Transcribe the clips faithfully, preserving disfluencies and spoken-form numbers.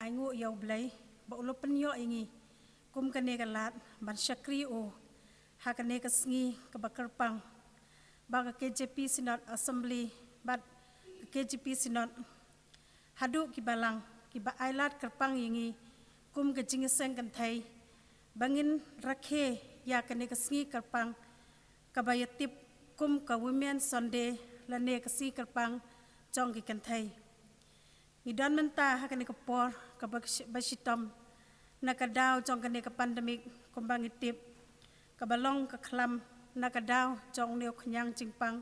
Ai nguh ïa U Blei ba u la pynïoh ïa ngi kum kane ka lad ban shakri u ha kane ka sngi kaba kyrpang, ba ka K J P Synod Assembly bad ka K J P Synod haduh ki balang kiba ai lad kyrpang ïa ngi kum ka jingïaseng kynthei ba ngin rakhe ïa kane ka sngi kyrpang kaba ïatip kum ka Women's Sunday lane ka sngi kyrpang jong ki kynthei. Ngi don mynta ha kane ka por kaba shi-, ba shitom na ka daw jong kane ka pandemic kumba ngi tip, kaba long ka khlam na ka daw jong une u khñiang jingpang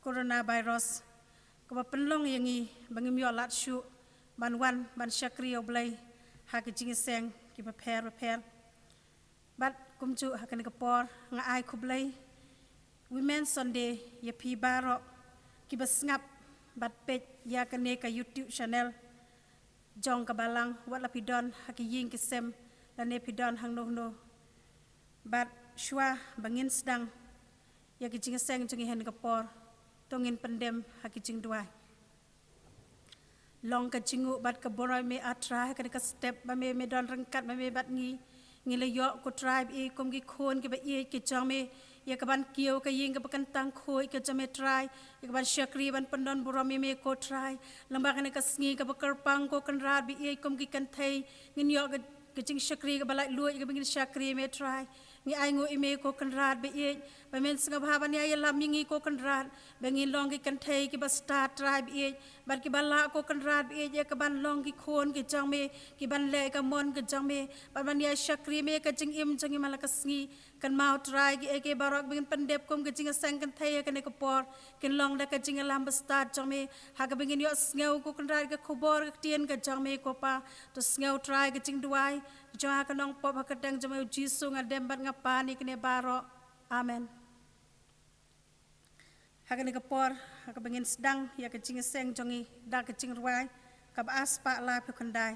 coronavirus, kaba pynlong ïa ngi ba ngim ïoh lad shuh ban wan ban shakri ïa U Blei ha ki jingïaseng kiba pher ba pher. Bad kumjuh ha kane ka por nga ai khublei Women's Sunday ïa phi baroh kiba sngap bad peit ïa kane ka YouTube channel jong ka balang, wat la phi don ha ki ïing ki sem lane phi don hangno hangno. Bad shuwa ba ngin sdang ïa ki jingïaseng jong ngi ha kane ka por, to ngin pyndem ha ki jingduwai. Long ka jingnguh bad ka burom ïa me, A Trai, ha kane ka step ba me, me don ryngkat ma me bad ngi. Ngi la ïoh, ko Trai, ba ïeit kum ki khun kiba ïeit ki jong me, ïa kaban kiew ka ïing kaba kyntang khuid ka jong me, Trai, ïa kaban shakri ban pyndon burom ïa me, ko Trai. Lyngba kane ka sngi kaba kyrpang, ko Kynrad ba ïeit, kum ki kynthei ngin ïoh ka, ka jingshakri kaba laitluid ïa kaba ngin shakri ïa me, Trai. Ngi ai nguh ïa me, ko Kynrad ba ïeit, ba men sngewbha ban ïa ïalam ïa ngi, ko Kynrad, ba ngin long ki kynthei kiba stad, Trai ba ïeit, bad kiba lah, ko Kynrad ba ïeit, ïa kaban long ki khun ki jong me, kiban leh ka mon ka jong me, bad ban ïa shakri me ka jingim jong ngi man la ka sngi. Kynmaw, Trai, kiei kiei baroh ba ngin pyndep kum ka jingïaseng kynthei ha kane ka por, kin long da ka jingïalam ba stad jong me, ha kaba ngin ïohsngew, ko Kynrad, ka khubor ka ktien ka jong me, ko Pa. To sngew, Trai, ka jingduwai jong nga, ka nongpop, ha ka kyrteng jong me, U Jisu, nga dem bad nga pan ïa kine baroh. Amen. Ha kane ka por, ha kaba ngin sdang ïa ka jingïaseng jong ngi da ka jingrwai kaba ar spah laiphew khyndai,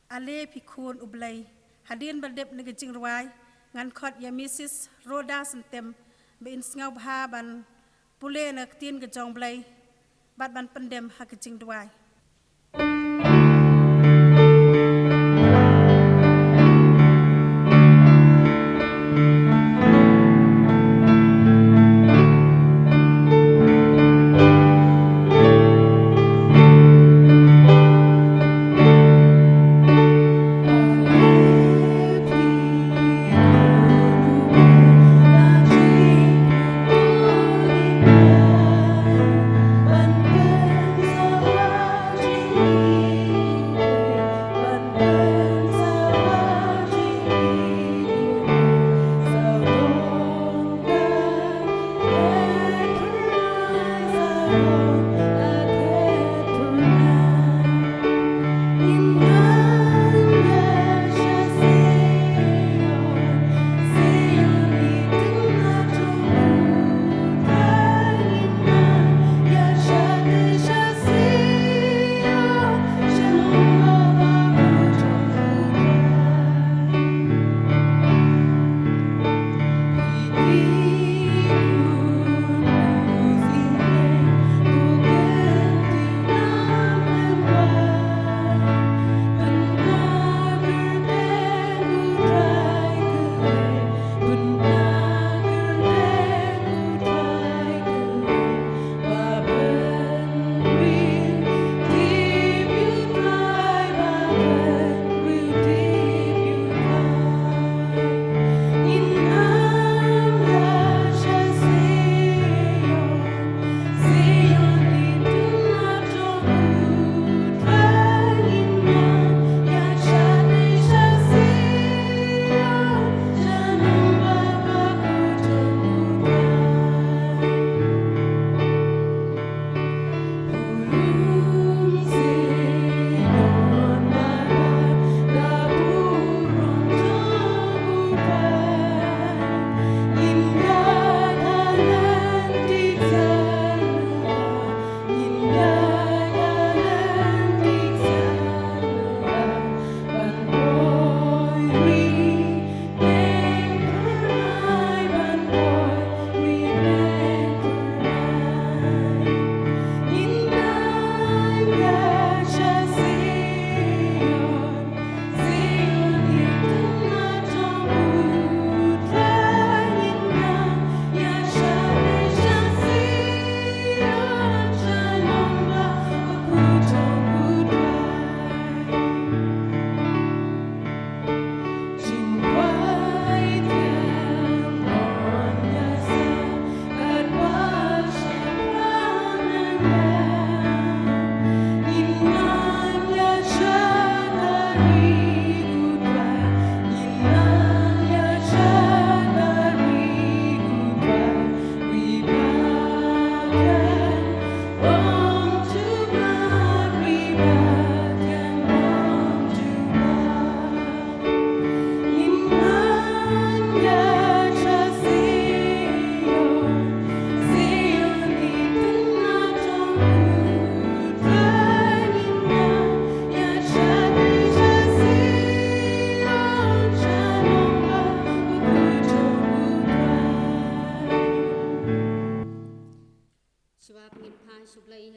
Ale Phi Khun U Blei. Hadien ba dep ïa ka jingrwai, ngan khot ïa Missus Rhoda Syntem ba in sngewbha ban pule na ka ktien ka jong U Blei bad ban pyndem ha ka jingduwai.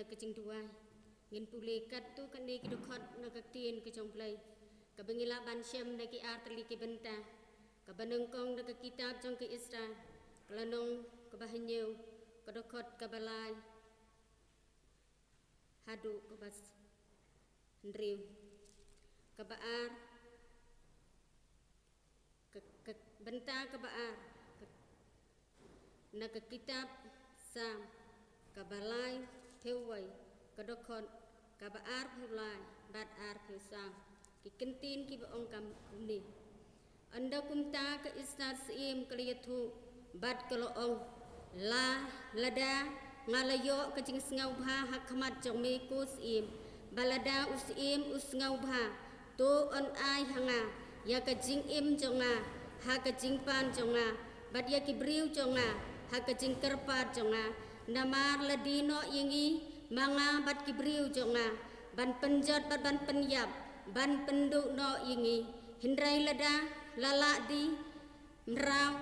Ka jingduwai. Ngin pule katto katne ki dkhot na ka ktien ka jong U Blei, kaba ngi lah ban shem na ki ar tylli ki bynta, kaba nyngkong na ka kitab jong ka Esra, ka lynnong kaba hynñiew, ka dkhot kaba lai haduh kaba s-, hynriew. Kaba ar, ka, ka bynta kaba ar, ka, na ka kitab Salm, kaba laiphew wei, ka dkhot kaba arphew lai bad arphew saw. Ki kyntien kiba ong kumne. Ynda kumta ka Esra syiem ka la ïathuh bad ka la ong, la, lada nga la ïoh ka jingsngewbha ha khmat jong me ko syiem, bad lada u syiem u sngewbha, to un ai ha nga ïa ka jingim jong nga ha ka jingpan jong nga, bad ïa ki briew jong nga ha ka jingkyrpad jong nga. Namar la die noh ïa ngi ma nga bad ki briew jong nga, ban pynjot bad ban pynïap, ban pynduh noh ïa ngi. Hynrei lada la lah die mraw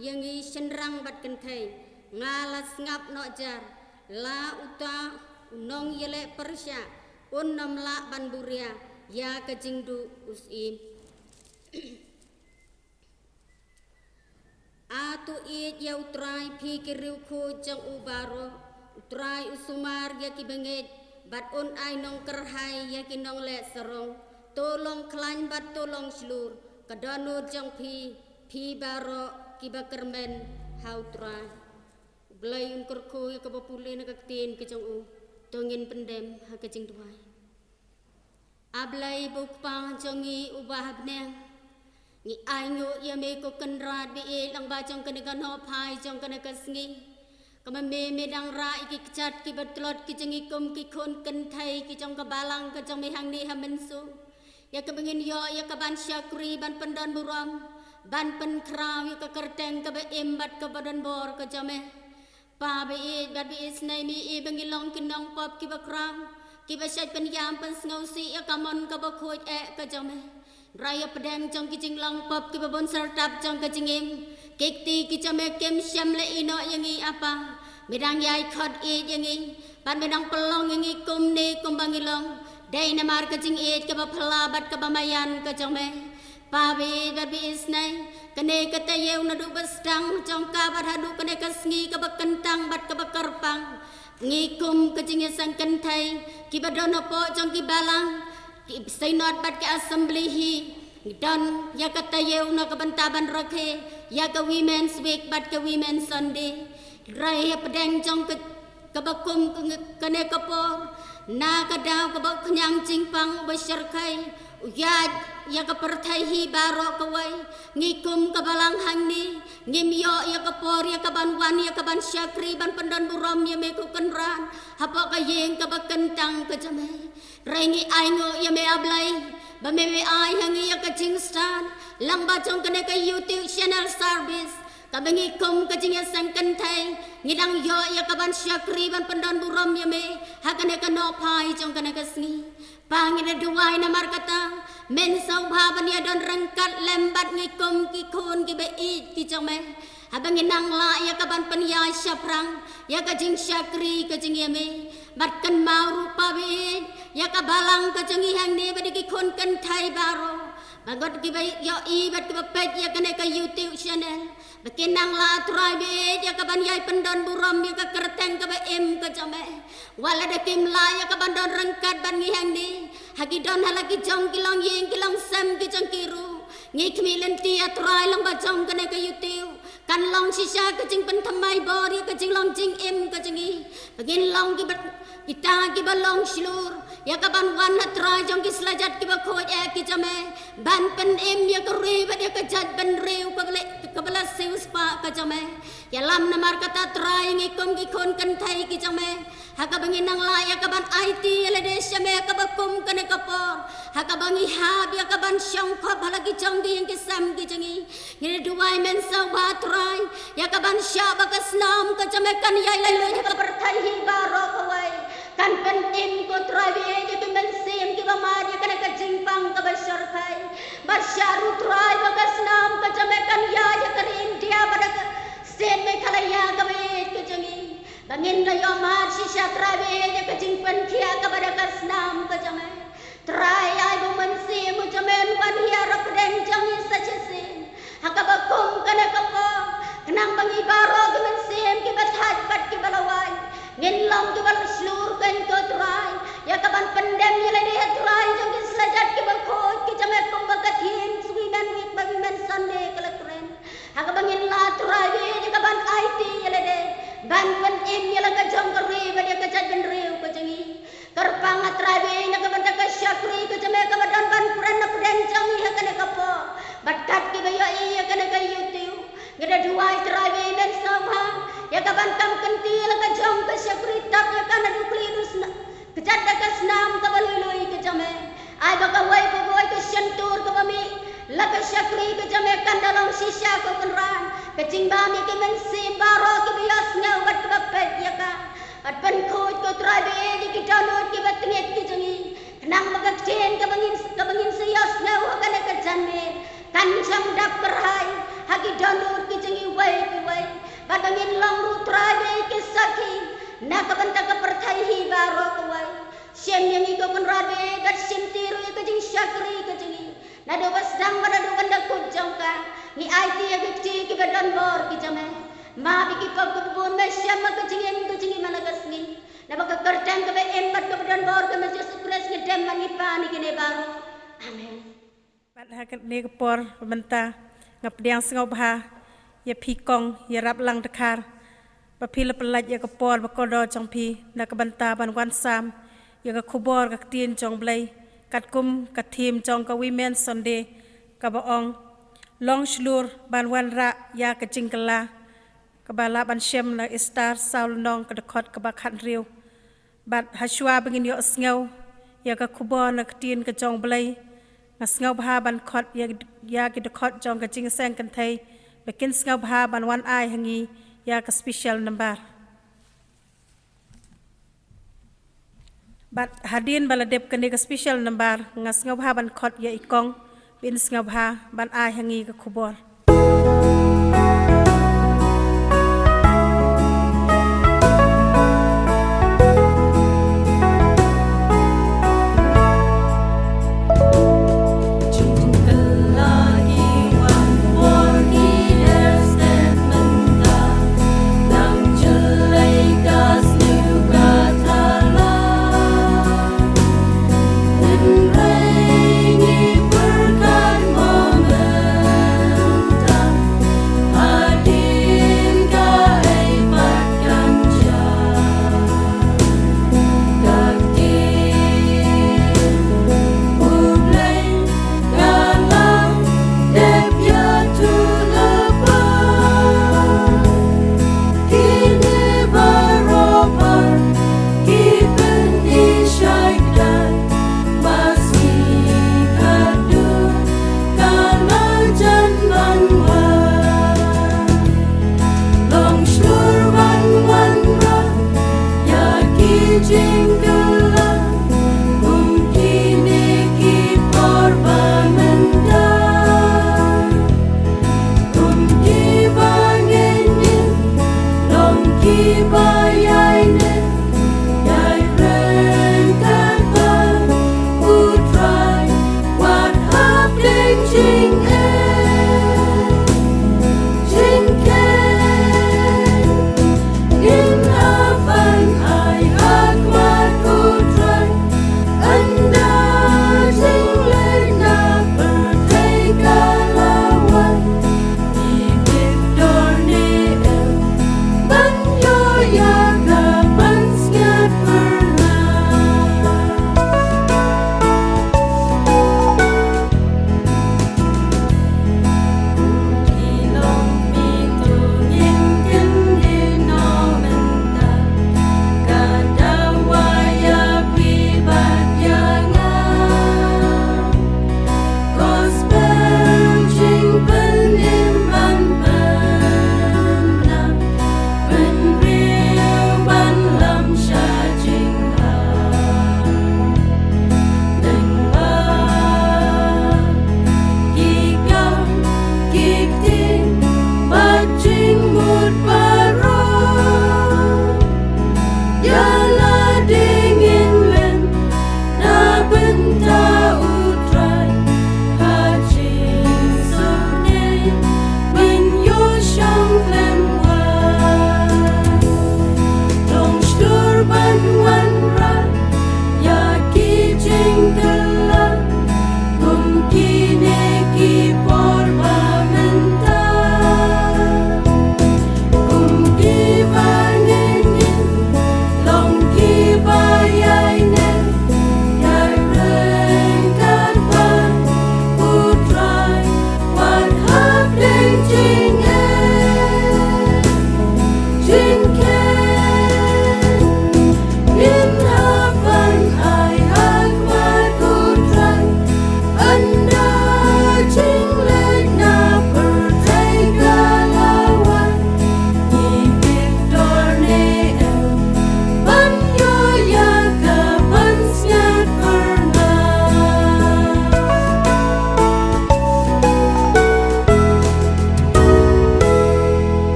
ïa ngi shynrang bad kynthei, nga la sngap noh jar, la uta u nongïaleh pyrshah un ym lah ban buh ria ïa ka jingduh u syiem. A to ïeit ïa U Trai, phi ki riewkhuid jong u baroh. U Trai u sumar ïa ki bangeit, bad un ai nongkyrhai ïa ki nongleh sarong. To long khlaiñ bad to long shlur ka dohnud jong phi, phi baroh kiba kyrmen ha U Trai. U Blei un kyrkhu ïa kaba pule na ka ktien ka jong u. To ngin pyndem ha ka jingduwai. A Blei ba u Kpa jong ngi uba ha bneng, ngi ainguh ïa me ko Kynrad ba ïeit lyngba jong kane ka nohphai jong kane ka sngi, kaba me, me dang rah ïa ki kjat kiba tlot ki jong ngi kum ki khun kynthei ki jong ka balang ka jong me hangne ha Mynso, ïa kaba ngin ïoh ïa ka ban shakri, ban pyndon burom, ban pynkhraw ïa ka kyrteng kaba im bad kaba donbor ka jong me. Pa ba ïeit bad ba isynei, me i ba ngi long ki nongpop kiba khraw, kiba shait pynïam pynsngewsih ïa ka mon kaba khuid eh ka jong me. Hynrei hapdeng jong ki jinglong pop kiba bun syrtap jong ka jingim, ki kti ki jong me kim shym la ïehnoh ïa ngi, A Pa. Me dang ïai khot ïeit ïa ngi, bad me dang pynlong ïa ngi kumne kumba ngi long, dei namar ka jingïeit kaba phylla bad kaba maïan ka jong me. Pa ba ïeit bad ba isynei, kane ka taïew naduh ba sdang jong ka bad haduh kane ka sngi kaba kyntang bad kaba kyrpang, ngi kum ka jingïaseng kynthei kiba don hapoh jong ki balang, ki synod bad ki assembly hi, ngi don ïa ka taïew na ka bynta ban rakhe ïa ka Women's Week bad ka Women's Sunday. Hynrei hapdeng jong ka, kaba kum ka, kane ka por, na ka daw kaba u khñiang jingpang uba shyrkhei u ïaid ïa ka pyrthei hi baroh kawei, ngi kum ka balang hangne ngim ïoh ïa ka por ïa ka ban wan ïa ka ban shakri, ban pyndon burom ïa me ko Kynrad hapoh ka ïing kaba kyntang ka jong me. Hynrei ngi ainguh ïa me, A Blei, ba me, me ai ha ngi ïa ka jingstad lyngba jong kane ka YouTube channel service, kaba ngi kum ka jingïaseng kynthei ngi dang ïoh ïa ka ban shakri, ban pyndon burom ïa me ha kane ka nohphai jong kane ka sngi. Pa, ngi da duwai namar kata, men sngewbha ban ïadon ryngkat lem bad ngi kum ki khun kiba ïeit ki jong me, haba ngi nang lah ïa ka ban pynïaid shaphrang ïa ka jingshakri ka jong ngi ïa me. Bad kynmaw ruh, Pa ba ïeit, ïa ka balang ka jong ngi hangne bad ïa ki khun kynthei baroh ba ngut kiba ïohi bad kiba peit ïa kane ka YouTube channel, ba kin nang lah, Trai ba ïeit, ïa ka ban ïai pyndon burom ïa ka kyrteng kaba im ka jong me. Wat lada kim lah ïa ka ban don ryngkat bad ngi hangne, ha ki don ha la ki jong ki longïing ki longsem ki jong ki ruh, ngi khmih lynti, A Trai, lyngba jong kane ka YouTube kan long shisha ka jingpynthymmai bor ïa ka jinglong jingim ka jong ngi, ba ngin long kiba, kita kiba long shlur ïa ka ban wan, A Trai, jong ki slajat kiba khuid eh ki jong me, ban pynim ïa ka ri bad ïa ka jaitbynriew kaba la, kaba la siewspah ka jong me. Ïalam namar kata, Trai, ngi kum ki khun kynthei ki jong me, ha kaba ngi nang lah ïa ka ban aiti ïa lade sha me ha kaba kum kane ka por, ha kaba ngi hap ïa ka ban shongkop ha la ki jong ki ïing ki sem ki jong ngi, ngi da duwai, men sngewbha, Trai, ïa ka ban shah ba ka snam ka jong me kan ïai leit ha ka pyrthei hi baroh kawei, kan pynim, ko Trai ba ïeit, ïa ki mynsiem kiba mad ïa kane ka jingpang kaba shyrkhei. Bad shah ruh, Trai, ba ka snam ka jong me kan ïaid ha ka ri India bad ha ka state Meghalaya kaba ïeit ka jong ngi. Ba ngin la ïohmad shisha Trai ba ïeit ïa ka jingpynkhiah kaba da ka snam ka jong me. Trai ai ba u Mynsiem u jong me un wan hiar hapdeng jong ngi sa shisien. Ha kaba kum kane ka por, khnang ba ngi baroh ki mynsiem kiba thait bad kiba lawei ngin long kiba la shlur kein ko Trai, ïa kaban pyndem ïa lade ha Trai jong ki slajat kiba khuid ki jong me kumba ka theme jong Women Week bad Women Sunday ka la kren. Ha kaba ngin la Trai ba ïeit ïa kaban aiti ïa lade ban pynim ïa la ka jong ka ri bad ïa ka jaitbynriew ka jong ngi. Kyrpang ha Trai ba ïeit na ka bynta ka shakri ka jong me kaba don ban kren na pdeng jong ngi ha kane ka por. Bad kat kiba ïohi ïa kane ka YouTube, ngi da duwai Trai ba ïeit men sngewbha ïa kaban kam kynti ïa la ka jong ka shakri, tap ïa ka naduh khlieh duh snam, kjat da ka snam kaba lui lui ka jong me. Ai ba kawei pa kawei ka shyntur kaba mih la ka shakri ka jong me kan da long shisha ko Kynrad ka jingbam ïa ki mynsiem baroh kiba ïohsngew bad kiba peit ïa ka. Bad pynkhuid ko Trai ba ïeit ïa ki dohnud kiba tngit ki jong ngi, khnang ba ka ktien kaba ngin, kaba ngin sa ïohsngew ha kane ka janmiet kan shym dap kyrhai ha ki dohnud ki jong ngi uwei pa uwei. Bad ba ngin long ruh Trai ba ïeit ki sakhi na ka bynta ka pyrthei hi baroh kawei. Shim ïa ngi ko Kynrad ba ïeit bad shimti ruh ïa ka jingshakri ka jong ngi. Naduh ba sdang bad naduh ban da kut jong ka, ngi aiti ïa ki kti kiba don bor ki jong me. Map ïa ki pop kiba bun, me shem ma ka jingim ka jong ngi man la ka sngi. Naba ka kyrteng kaba im bad kaba don bor ka me Jisu Khrist ngi dem bad ngi pan ïa kine baroh. Amen. Bad ha kane ka por mynta nga pdiang sngewbha ïa phi kong ïarap lang dkhar ba phi la pyllait ïa ka por ba kordor jong phi na ka bynta ban wan sam ïa ka khubor ka ktien jong Blei katkum ka theme jong ka Women Sunday kaba ong long shlur ban wanrah ïa ka jingkylla, kaba lah ban shem na Esther saw lynnong ka dkhot kaba khathynriew. Bad hashwa ba ngin ïohsngew ïa ka khubor na ka ktien ka jong Blei, nga sngewbha ban khot ïa, ïa ki dkhot jong ka Jingïaseng Kynthei ba kin sngewbha ban wan ai ha ngi ïa ka special number. Bad hadien ba la dep kane ka special number, nga sngewbha ban khot ïa i kong ba in sngewbha ban ai ha ngi ka khubor.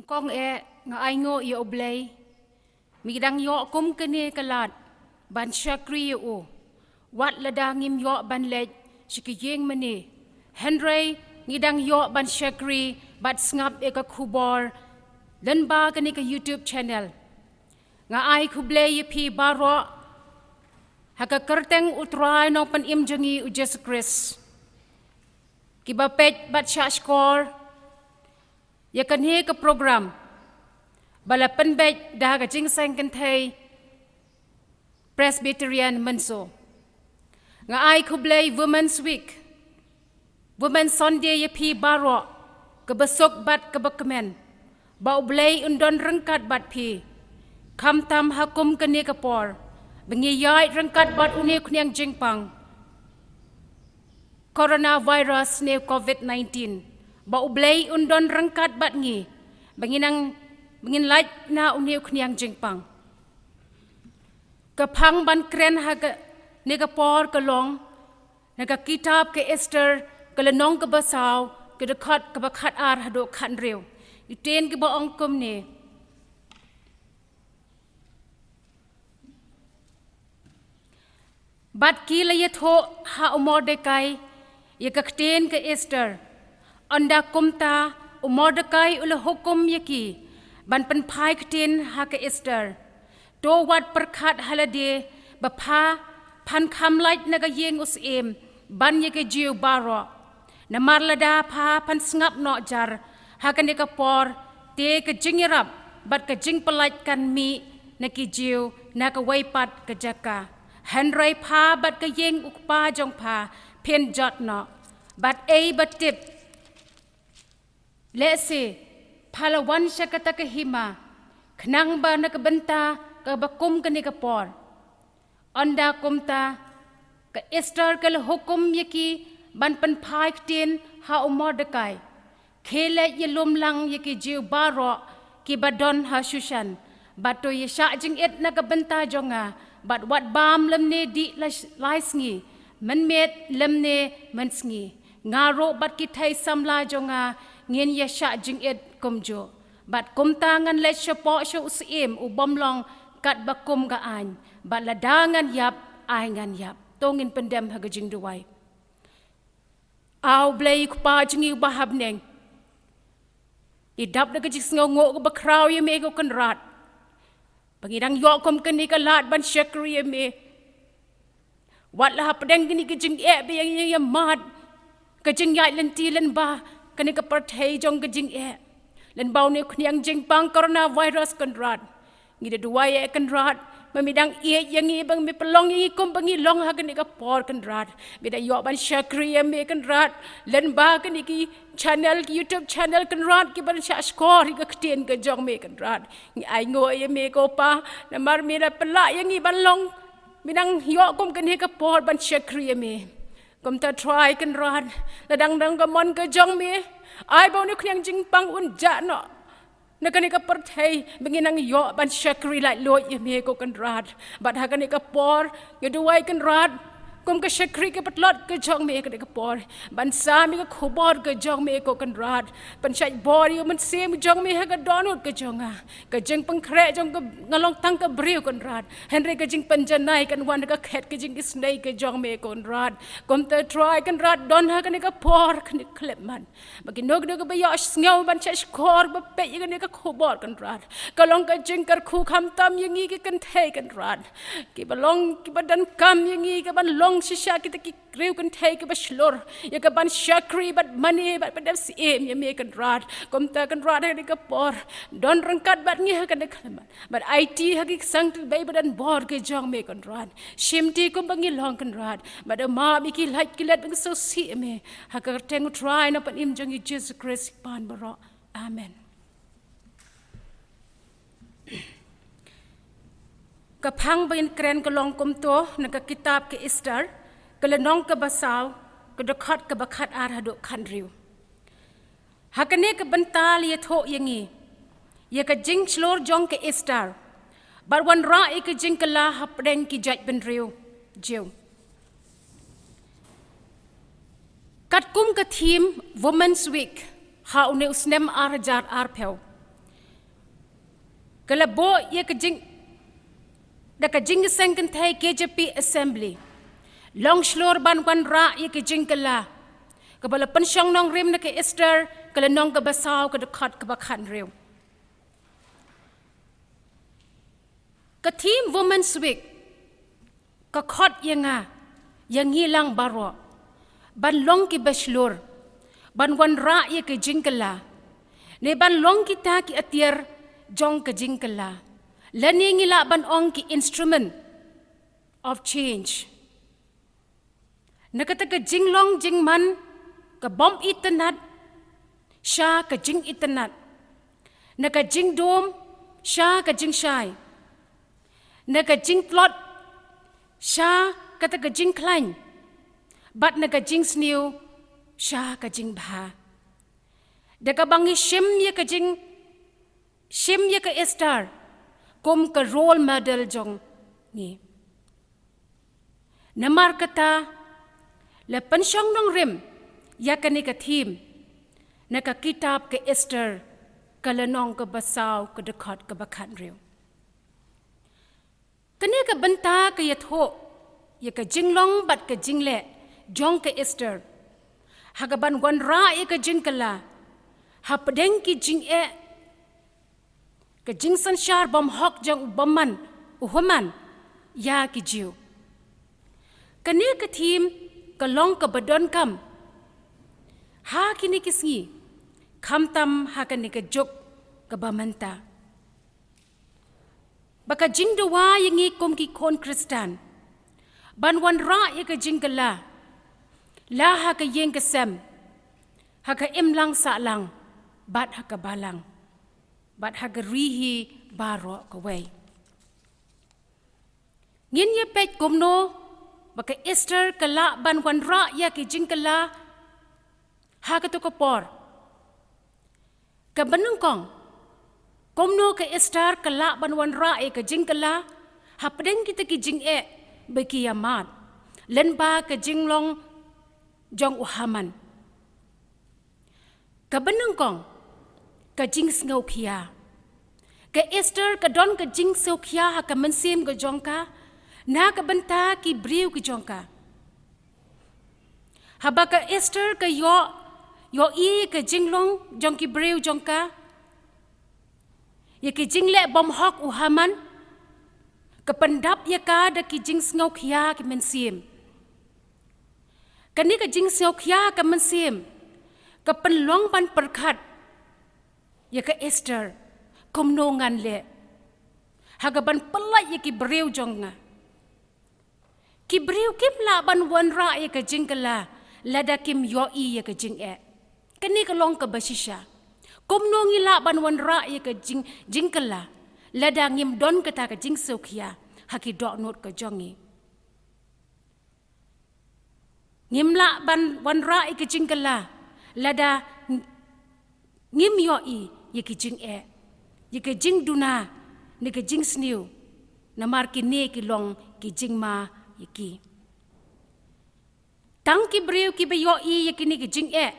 Kong eh, nga ainguh ïa U Blei. Me dang ïoh kum kane ka lad ban shakri ïa u, wat lada ngim ïoh ban leit sha ki ïing mane. Hynrei ngi dang ïoh ban shakri bad sngap ïa ka khubor lyngba kane ka YouTube channel. Nga ai khublei ïa phi baroh ha ka kyrteng U Trai Nongpynim jong ngi U Jisu Khrist. Kiba peit bad shah shkor ïa kane ka program ba la pynbeit da ka Jingïaseng Kynthei Presbyterian Mynshuwa. Nga ai khublei Women's Week, Women's Sunday ïa phi baroh, kaba suk bad kaba kmen. Ba U Blei un don ryngkat bad phi. Khamtam ha kum kane ka por ba ngi ïaid ryngkat bad une u khñiang jingpang coronavirus ne covid nineteen. Ba U Blei un don ryngkat bad ngi ba ngin nang, ba ngin lait na une u khñiang jingpang. Ka phang ban kren ha kane ka por ka long na ka kitab ka Esther, ka lynnong kaba saw, ka dkhot kaba khatar haduh khathynriew. Ki ktien kiba ong kumne: Bad ki la ïathuh ha u Mordekai ïa ka ktien ka Esther. Ynda kumta u Mordekai u la hukum ïa ki ban pynphai ktien ha ka Esther: To wat pyrkhat ha lade ba pha phan kham lait na ka ïing u syiem ban ïa ki Jiw baroh. Namar lada pha phan sngap noh jar ha kane ka por, te ka jingïarap bad ka jingpyllait kan mih na ki Jiw na kawei pat ka jaka. Hynrei pha bad ka ïing u kpa jong pha phin jot noh. Bad ei ba tip, lehse pha la wan sha kata ka hima khnang ba na ka bynta kaba kum kane ka por. Ynda kumta ka Esther ka la hukum ïa ki ban pynphai ktien ha u Mordekai: Khie leit ïalum lang ïa ki Jiw baroh kiba don ha Shushan, bad to ïa shah jingit na ka bynta jong nga, bad wat bam lymne dih lai, lai sngi, mynmiet lymne mynsngi. Nga ruh bad ki thei samla jong nga ngin ïa shah jingit kumjuh. Bad kumta ngan leit shapoh sha u syiem u bym long katba kum ka aiñ. Bad lada ngan ïap, ai ngan ïap. To ngin pyndem ha ka jingduwai. A U Blei Kpa jong ngi uba ha bneng, ngi dap da ka jingsngewnguh kaba khraw ïa me ko Kynrad, ba ngi dang ïoh kum kane ka lad ban shakri ïa me. Wat la hapdeng kine ki jingeh ba ïa ngi ïa mad, ka jingïaid lynti lyngba kane ka pyrthei jong ka jingeh, lyngba une u khñiang jingpang coronavirus Kynrad. Ngi da duwai eh Kynrad, ba me dang ïeit ïa ngi, ba me pynlong ïa ngi kumba ngi long ha kane ka por Kynrad. Me da ïoh ban shakri ïa me Kynrad lyngba kine ki channel, ki YouTube channel Kynrad, kiban shah shkor ïa ka ktien ka jong me Kynrad. Ngi ainguh ïa me ko Pa, namar me da pynlah ïa ngi ban long, me dang ïoh kum kane ka por ban shakri ïa me. Kumta Trai Kynrad, la dang dang ka mon ka jong me, ai ba une u khñiang jingpang un jah noh na kane ka pyrthei, ba ngin nang ïoh ban shakri laitluid ïa me ko Kynrad. Bad ha kane ka por nga duwai Kynrad, kum ka shakri ka patlot ka jong me ha kane ka por, ban sam ïa ka khubor ka jong me ko Kynrad. Pynshait bor ïa u mynsiem jong me ha ka dohnud ka jong nga. Ka jingpynkhreh jong nga, nga long tang ka briew Kynrad, hynrei ka jingpynjanai kan wan na ka khet ka jingisynei ka jong me Kynrad. Kumta Trai Kynrad, don ha kane ka por kane ka khyllipmat, ba kino kino kiba ïohsngew ban shah shkor ba peit ïa kane ka khubor Kynrad, ka long ka jingkyrkhu khamtam ïa ngi ki kynthei Kynrad, kiba long kiba donkam ïa ngi kaban long shisha kita ki briew kynthei kiba shlur ïa kaban shakri bad mane bad ban dep syiem ïa me Kynrad. Kumta Kynrad ha kane ka por, don ryngkat bad ngi ha kane ka khyllipmat, bad aiti ha ki ksang kiba don bor ki jong me Kynrad. Shimti kumba ngi long Kynrad, bad ym map ïa ki lait ki let ba ngi sngewsih ïa me. Ha ka kyrteng u Trai Nongpynim jong ngi Jisu Khrist Kpa baroh. Amen. Ka phang ba ngin kren ka long kumto na ka kitab ka Esther, ka lynnong kaba saw, ka dkhot kaba khatar haduh khathynriew. Ha kane ka bynta la ïathuh ïa ngi ïa ka jingshlur jong ka Esther, bad wanrah ïa ka jingkylla hapdeng ki jaitbynriew Jiw. Katkum ka theme Women's Week ha une u snem ar hajar arphew, Ka la buh ïa ka jing, da ka jingïaseng kynthei K J P Assembly. Long shlur ban wanrah ïa ka jingkylla kaba la pynshong nongrim na ka Esther, ka lynnong kaba saw, ka dkhot kaba khathynriew. Ka theme Women's Week ka khot ïa nga, ïa ngi lang baroh, ban long kiba shlur ban wanrah ïa ka jingkylla, ne ban long kita ki atiar jong ka jingkylla, lane ngi lah ban ong ki instrument of change. Na kata ka jinglong jingman ka bym itynnad sha ka jingitynnad, na ka jingdum sha ka jingshai, na ka jingtlot sha kata ka jingkhlaiñ, bad na ka jingsniew sha ka jingbha. Da kaba ngi shim ïa ka jing, shim ïa ka Esther kum ka role model jong ngi. Namar kata, la pynshong nongrim ïa kane ka theme na ka kitab ka Esther, ka lynnong kaba saw, ka dkhot kaba khathynriew. Kane ka bynta ka ïathuh ïa ka jinglong bad ka jingleh jong ka Esther ha kaban wanrah ïa ka jingkylla hapdeng ki jingeh, ka jingsynshar bymhok jong u bymman u Haman ïa ki Jiw. Kane ka theme ka long kaba donkam ha kine ki sngi, khamtam ha kane ka juk kaba mynta. Ba ka jingdawa ïa ngi kum ki khun Khristan ban wanrah ïa ka jingkylla, la ha ka ïing ka sem, ha ka imlang sahlang, bad ha ka balang, bad ha ka ri hi baroh kawei. Ngin ïa peit kumno ba ka Esther ka lah ban wanrah ïa ka jingkylla ha kato ka por. Kaba nyngkong, kumno ka Esther ka lah ban wanrah ïa ka jingkylla hapdeng kita ki jingeh ba ki ïa mad, lyngba ka jinglong jong u Haman. Kaba nyngkong, ka jingsngewkhia. Ka Esther ka don ka jingsngewkhia ha ka mynsiem ka jong ka na ka bynta ki briew ki jong ka. Haba ka Esther ka ïoh, ïohi ka jinglong jong ki briew jong ka, ïa ki jingleh bymhok u Haman, ka pyndap ïa ka da ki jingsngewkhia ki mynsiem. Kane ka jingsngewkhia ka mynsiem ka pynlong ban pyrkhat ïa ka Esther, kumno ngan leh ha kaban pyllait ïa ki briew jong nga. Ki briew kim lah ban wanrah ïa ka jingkylla lada kim ïohi ïa ka jingeh. Kane ka long kaba shisha. Kumno ngi lah ban wanrah ïa ka jing, jingkylla lada ngim don kata ka jingsngewkhia ha ki dohnud ka jong ngi. Ngim lah ban wanrah ïa ka jingkylla lada ngim ïohi ïa ka jingeh, ïa ka jingduna, ne ka jingsniew. Namar kine ki long ki jingma ïa ki. Tang ki briew kiba ïohi ïa kine ki jingeh,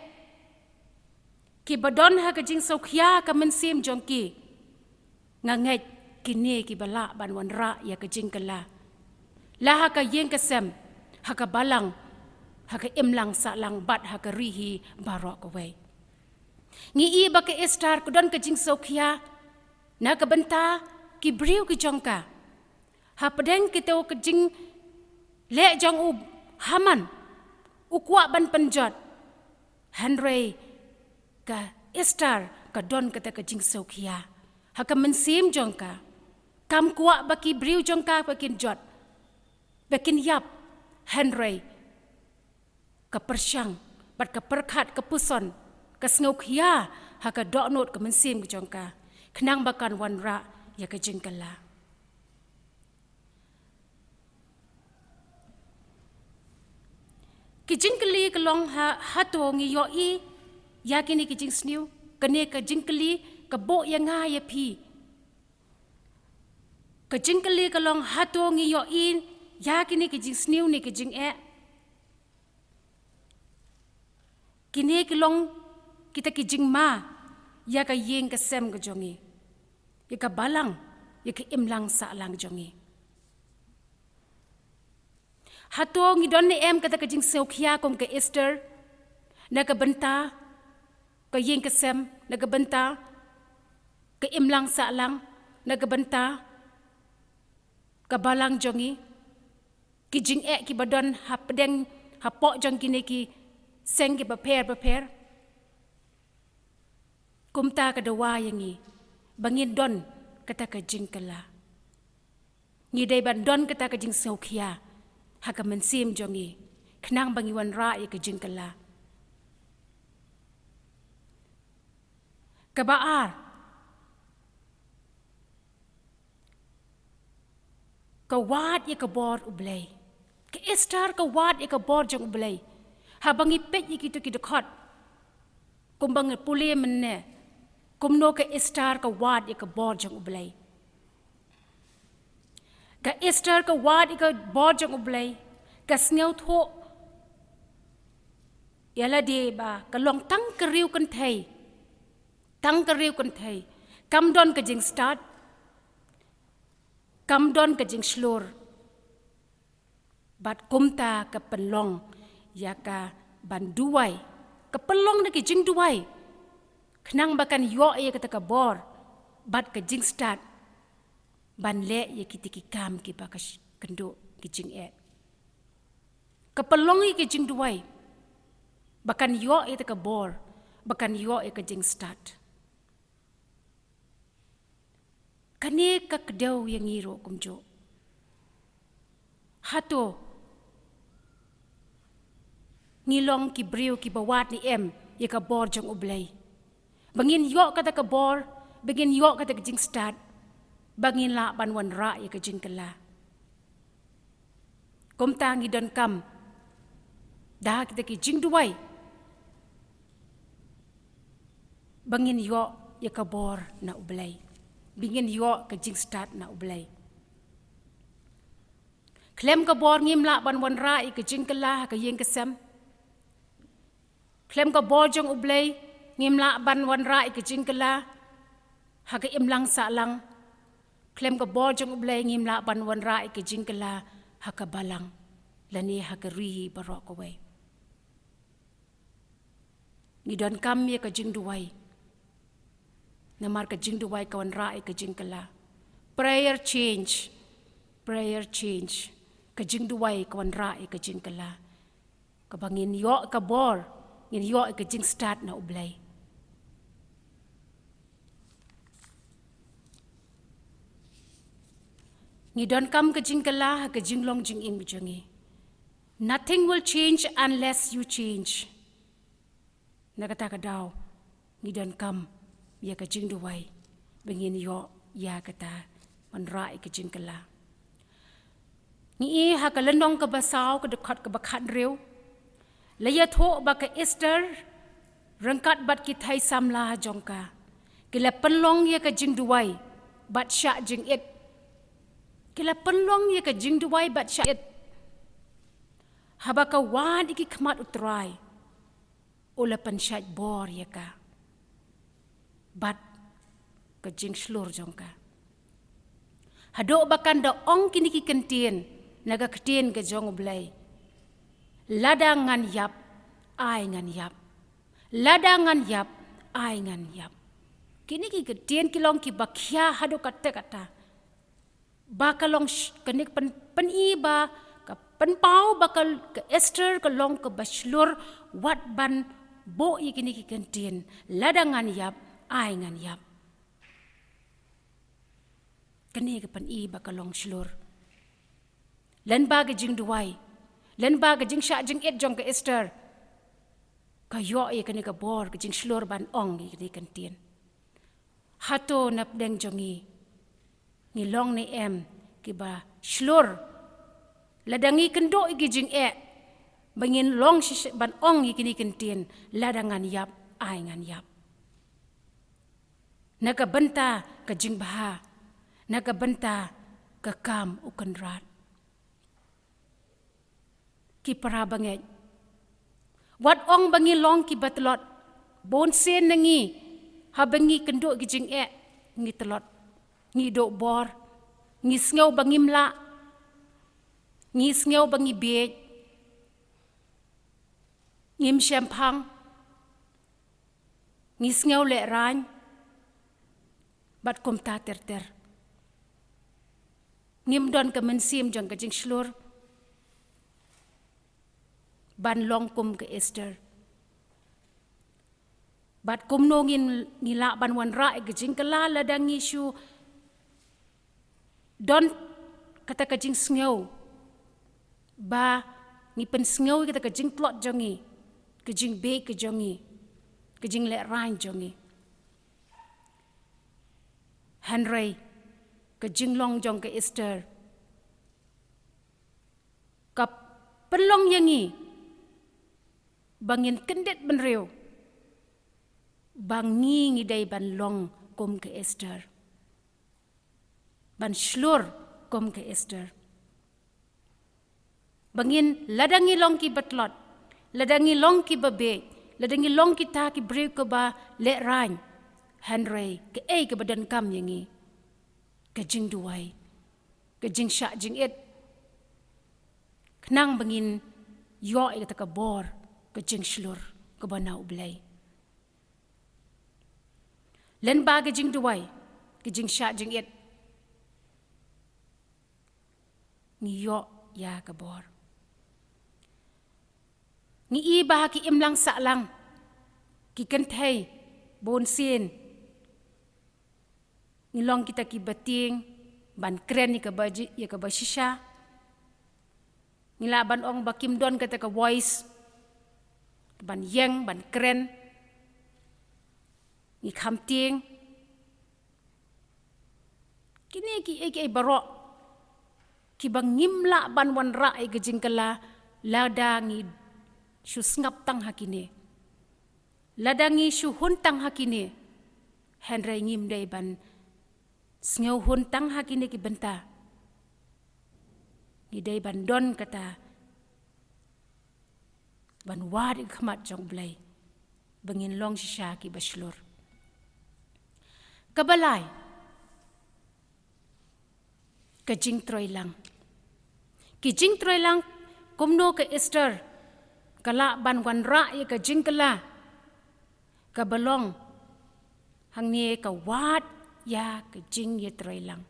kiba don ha ka jingsngewkhia ka mynsiem jong ki, nga ngeit kine kiba lah ban wanrah ïa ka jingkylla, la ha ka ïing ka sem, ha ka balang, ha ka imlang sahlang, bad ha ka ri hi baroh kawei. Ngi i ba ka Esther ka don ka jingsngewkhia na ka bynta ki briew ki jong ka. Hapdeng kito ka jingleh jong u Haman, u kwah ban pynjot. Hynrei ka Esther ka don kata ka jingsngewkhia ha ka mynsiem jong ka. Kam kwah ba ki briew jong ka ba kin jot, ba kin ïap. Hynrei ka pyrshang bad ka pyrkhat, ka puson, ka sngewkhia ha ka dohnud ka mynsiem ka jong ka, khnang ba kan wanrah ïa ka jingkylla. Ki jingkylli ka long ha, hato ngi ïohi ïa kine ki jingsniew? Kane ka jingkylli ka buh ïa nga ïa phi. Ka jingkylli ka long, hato ngi ïohi ïa kine ki jingsniew ne ki jingeh? Kine ki long kita ki jingma ïa ka ïing ka sem ka jong ngi. ïa ka balang, ïa ka imlang sahlang jong ngi. Hato ngi don ne em kata ka jingsngewkhia kum ka Esther, na ka bynta ka ïing ka sem, na ka bynta ka imlang sahlang, na ka bynta ka balang jong ngi? Ki jingeh kiba don hapdeng, hapoh jong kine ki seng kiba pher bapher. Kumta ka dawa ïa ngi ba ngin don kata ka jingkylla. Ngi dei ban don kata ka jingsngewkhia ha ka mynsiem jong ngi, khnang ba ngi wanrah ïa ka jingkylla. Kaba ar, ka wad ïa ka bor U Blei. Ka Esther ka wad ïa ka bor jong U Blei. Haba ngi peit ïa kito ki dkhot, kumba ngi pule mynne, kumno ka Esther ka wad ïa ka bor jong U Blei. Ka Esther ka wad ïa ka bor jong U Blei, ka sngewthuh ïa lade ba ka long tang ka riew kynthei, tang ka riew kynthei, kam don ka jingstad, kam don ka jingshlur. Bad kumta ka pynlong ïa ka ban duwai, ka pynlong da ka jingduwai, khnang ba kan ïoh ïa kata ka bor bad ka jingstad ban leh ïa kita ki kam kiba ka sh-, kynduh ki jingeh. Ka pynlong ïa ka jingduwai ba kan ïoh ïa kata ka bor, ba kan ïoh ïa ka jingstad. Kane ka kdew ïa ngi ruh kumjuh. Hato ngi long ki briew kiba wad ne em ïa ka bor jong U Blei, ba ngin ïoh kata ka bor, ba ngin ïoh kata ka jingstad, ba ngin lah ban wanrah ïa ka jingkylla? Kumta ngi donkam da kita ki jingduwai ba ngin ïoh ïa ka bor na U Blei, ba ngin ïoh ka jingstad na U Blei. Khlem ka bor ngim lah ban wanrah ïa ka jingkylla ha ka ïing ka sem. Khlem ka bor jong U Blei ngim lah ban wanrah ïa ka jingkylla ha ka imlang sahlang. Khlem ka bor jong U Blei ngim lah ban wanrah ïa ka jingkylla ha ka balang lane ha ka ri baroh kawei. Ngi donkam ïa ka jingduwai. Namar ka jingduwai ka wanrah ïa ka jingkylla. Prayer change. Prayer change. Ka jingduwai ka wanrah ïa ka jingkylla. Kaba ngin ïoh ka bor, ngin ïoh ka jingstad na U Blei. Ngi donkam ka jingkylla ha ka jinglong jingim jong ngi. Nothing will change unless you change. Na kata ka daw ngi donkam ïa ka jingduwai ba ngin ïoh ïa kata wanrah ïa ka jingkylla. Ngi i ha ka lynnong kaba saw, ka dkhot kaba khathynriew, la ïathuh ba ka Esther ryngkat bad ki thei samla jong ka, ki la pynlong ïa ka jingduwai bad shah jingit. Ki la pynlong ïa ka jingduwai bad shah jingit. Haba ka wad ïa ki khmat U Trai, u la pynshait bor ïa ka bad ka jingshlur jong ka. Haduh ba kan da ong kine ki kyntien na ka ktien ka jong U Blei: Lada ngan ïap, ai ngan ïap. Lada ngan ïap, ai ngan ïap. Kine ki kyntien ki long kiba khia haduh katta katta. Ba ka long sh-, kane ka pyn-, pyni ba ka pynpaw ba ka, ka Esther ka long kaba shlur wat ban buh ïa kine ki kyntien: Lada ngan ïap, ai ngan ïap. Kane ka pyni ba ka long shlur. Lyngba ka jingduwai, lyngba ka jingshah jingit jong ka Esther, ka ïoh ïa kane ka bor, ka jingshlur ban ong ïa kine ki kyntien. Hato na pdeng jong ngi, ngi long ne em kiba shlur? Lada ngi kynduh ïa ki jingeh, ba ngin long shisha ban ong ïa kine ki kyntien: Lada ngan ïap, ai ngan ïap. Na ka bynta ka jingbha, na ka bynta ka kam U Kynrad. Ki para bangeit, wat ong ba ngi long kiba tlot. Bun sien na ngi, haba ngi kynduh ki jingeh, ngi tlot. Ngi duh bor, ngi sngew ba ngim lah, ngi sngew ba ngi bieit, ngim shemphang, ngi sngew lehraiñ, bad kumta ter ter. Ngim don ka mynsiem jong ka jingshlur ban long kum ka Esther. Bad kumno ngin, ngi lah ban wanrah ïa ka jingkylla lada ngi shu don kata ka jingsngew ba ngi pynsngew ïa kata ka jingtlot jong ngi, ka jingbieit ka jong ngi, ka jinglehraiñ jong ngi. Hynrei ka jinglong jong ka Esther ka pynlong ïa ngi ba ngin kyndit bynriew ba ngi, ngi dei ban long kum ka Esther, ban shlur kum ka Esther. Ba ngin, lada ngi long kiba tlot, lada ngi long kiba bieit, lada ngi long kita ki briew kiba lehraiñ, hynrei kaei kaba donkam ïa ngi? Ka jingduwai, ka jingshah jingit, khnang ba ngin ïoh ïa kata ka bor, ka jingshlur kaba na U Blei. Lyngba ka jingduwai, ka jingshah jingit, ngi ïoh ïa ka bor. Ngi i ba ha ki imlang sahlang, ki kynthei bunsien, ngi long kita kiba tieng ban kren ïa kaba ji-, ïa kaba shisha. Ngi lah ban ong ba kim don kata ka voice ban ïeng, ban kren. Ngi kham tieng. Kine kiei kiei baroh kiba ngim lah ban wanrah ïa ka jingkylla lada ngi shu sngap tang ha kine, lada ngi shu hun tang ha kine. Hynrei ngim dei ban sngewhun tang ha kine ki bynta. Ngi dei ban don kata, ban wad ïa ka khmat jong U Blei ba ngin long shisha kiba shlur. Kaba lai, ka jingtroilang. Ki jingtroilang, kumno ka Esther ka lah ban wanrah ïa ka jingkylla kaba long hangne? Ka wad ïa ka jingïatroilang.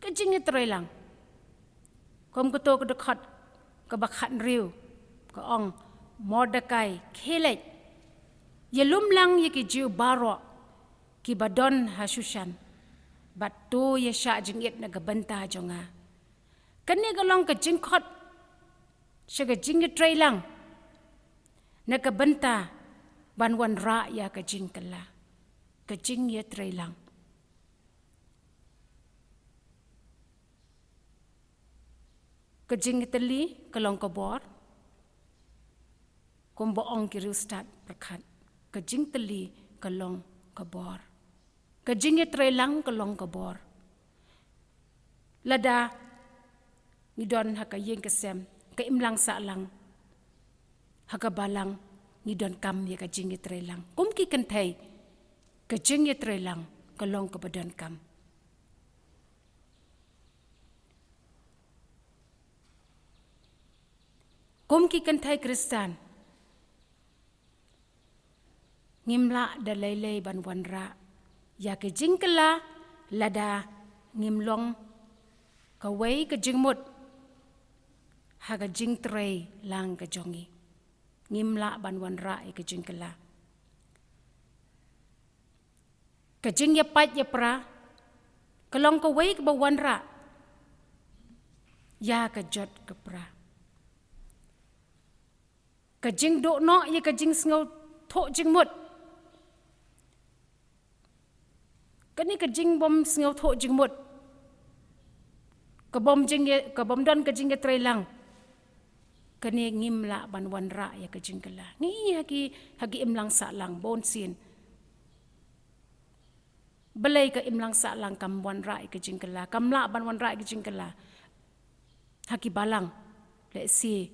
Ka jingïatroilang. Kum kato ka dkhot kaba khathynriew ka ong, Mordekai, khie leit, ïalum lang ïa ki Jiw baroh kiba don ha Shushan, bad to ïashah jingit na ka bynta jong nga. Kane ka long ka jingkhot sha ka jingïatreilang na ka bynta ban wanrah ïa ka jingkylla. Ka jingïatreilang. Ka jingtylli ka long ka bor. Kumba ong ki riewstad pyrkhat, ka jingtylli ka long ka bor. Ka jingïatreilang ka long ka bor. Lada ngi don ha ka ïing ka sem, ka imlang sahlang, ha ka balang, ngi donkam ïa ka jingïatreilang. Kum ki kynthei, ka jingïatreilang ka long kaba donkam. Kum ki kynthei Khristan, ngim lah da lei lei ban wanrah ïa ka jingkylla lada ngim long kawei ka jingmut ha ka jingtreilang ka jong ngi. Ngim lah ban wanrah ïa ka jingkylla. Ka jingïapait ïapra ka long kawei kaba wanrah ïa ka jot ka pra. Ka jingduh noh ïa ka jingsngewthuh jingmut. Kane ka jingbym sngewthuh jingmut, ka bym jing, ka bym don ka jingïatreilang, kane ngim lah ban wanrah ïa ka jingkylla. Ngi ha ki, ha ki imlang sahlang bunsien. Balei ka imlang sahlang kam wanrah ïa ka jingkylla, kam lah ban wanrah ïa ka jingkylla? Ha ki balang, lehse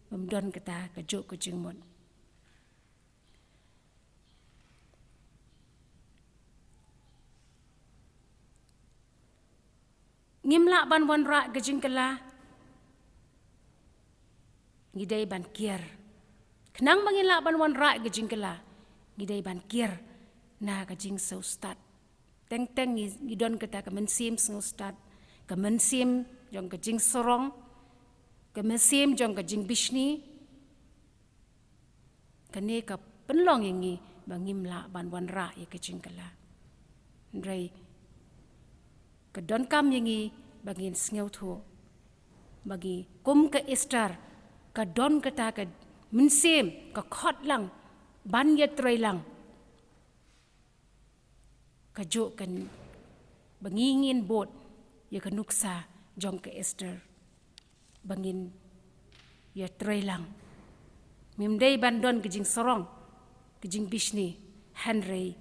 bym don kata kajuh ka jingmut. Ngim lah ban wanrah ka jingkylla, ngi dei ban kiar. Khnang ba ngin lah ban wanrah ka jingkylla, ngi dei ban kiar na ka jingsngewstad. Teng teng ngi, ngi don kata ka mynsiem sngewstad, ka mynsiem jong ka jingsarong, ka mynsiem jong ka jingbishni. Kane ka pynlong ïa ngi ba ngim lah ban wanrah ïa ka jingkylla. Hynrei ka donkam ïa ngi ba ngin sngewthuh ba ngi kum ka Esther, ka don kata ka mynsiem, ka khot lang ban ïatrei lang. Ka juh kan ba ngi ngin bud ïa ka nuksa jong ka Esther, ba ngin ïatrei lang. Ngim dei ban don ka jingsarong, ka jingbishni, hynrei